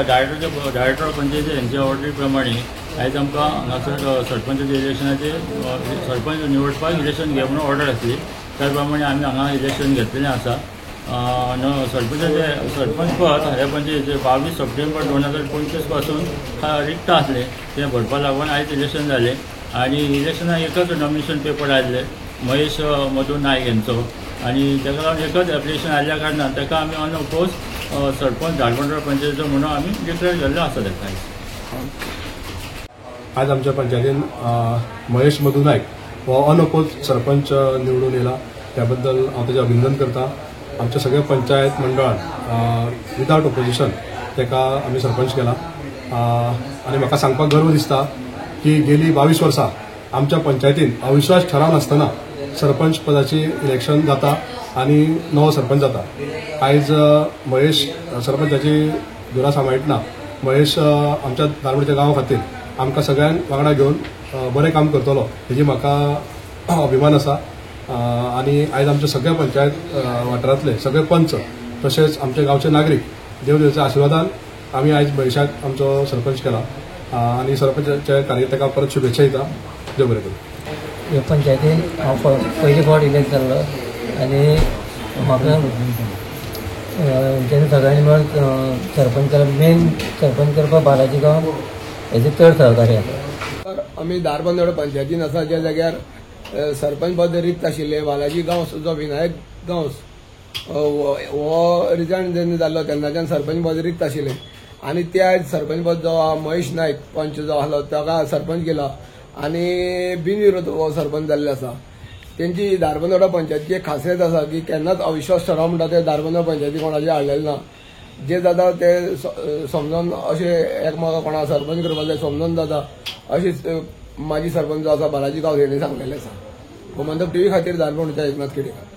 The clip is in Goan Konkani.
डायरेक्टर पंचायती हेंच्या ऑर्डरी प्रमाणे आयज आमकां हांगासर सरपंचाचे इलेक्शनाचे सरपंच निवडपाक इलेक्शन घे म्हणून ऑर्डर आसली. त्या प्रमाणे आमी हांगा इलेक्शन घेतलेलें आसा. सरपंचाचे सरपंच पद ह्या पंचायतीचे 22 सप्टेंबर 2025 पासून रिक्त आसलें, तें भरपा लागून आयज इलेक्शन जालें आनी इलेक्शनाक एकच नॉमिनेशन पेपर आयले महेश मधू नायक हेंचो आनी ताका लागून एकच एप्लिकेशन आयिल्ल्या कारणान ताका आमी अनअपोज सरपंच धारबांदोडा पंचायतीचो म्हणून आमी डिक्लेअर केल्लो आसा ताका. आज आमच्या पंचायतीन महेश मधू नायक हो अनअपोज सरपंच निवडून येयला, त्याबद्दल हांव तेजें अभिनंदन करता. आमच्या सगळ्या पंचायत मंडळान विदावट ओपोजिशन ताका आमी सरपंच केला आनी म्हाका सांगपाक गर्व दिसता की गेली 22 वर्सां आमच्या पंचायतीन अविश्वास ठराव नासतना सरपंच पदाची इलेक्शन जाता आनी नवो सरपंच जाता. आयज महेश सरपंचाची धुरा सांबाळटना महेश आमच्या धारबांदोडच्या गांवा खातीर आमकां सगळ्यांक वांगडा घेवन बरें काम करतलो हेजी म्हाका अभिमान आसा. आनी आयज आमच्या सगळ्या पंचायत वाठारांतले सगळे पंच तशेंच आमच्या गांवचे नागरीक देवदेवाच्या आशिर्वादान आमी आयज महेशाक आमचो सरपंच केला आनी सरपंचाच्या कार्यकर्त्याक परत शुभेच्छा दिता. देव बरें करूं. ह्या पंचायतीन हांव पयले फावट इलेक्ट जाल्लो आनी म्हाका जेन्ना सगळ्यांनी मेळून सरपंच केला, मेन सरपंच करपाक बालाजी गांव हेजें चड सहकार्य आसा. आमी धारबांदोडा पंचायतीन आसा ज्या जाग्यार सरपंच पद रिक्त आशिल्लें. बालाजी गांवस जो विनायक गांवस हो रिजायन जेन्ना जाल्लो तेन्नाच्यान सरपंच पद रिक्त आशिल्लें आनी ते आयज सरपंच पद जो महेश नायक पंच जो आसलो ताका सरपंच केला आनी बिनविरोध हो सरपंच जाल्लो आसा. तेंची धारबांदोडा पंचायतीची एक खासियत आसा की केन्नाच अविश्वास ठराव म्हणटा ते धारबांदोडा पंचायती कोणाचे हाडलेले ना. जे जाता ते समजून अशें एकमेका कोणा सरपंच करपाक जाय समजून जाता अशी माजी सरपंच जो आसा बालाजी गांवस हेणी सांगलेलें आसा. गोमंतक टीव्ही खातीर धारबांदोडच्या एकनाथ खेडेकर.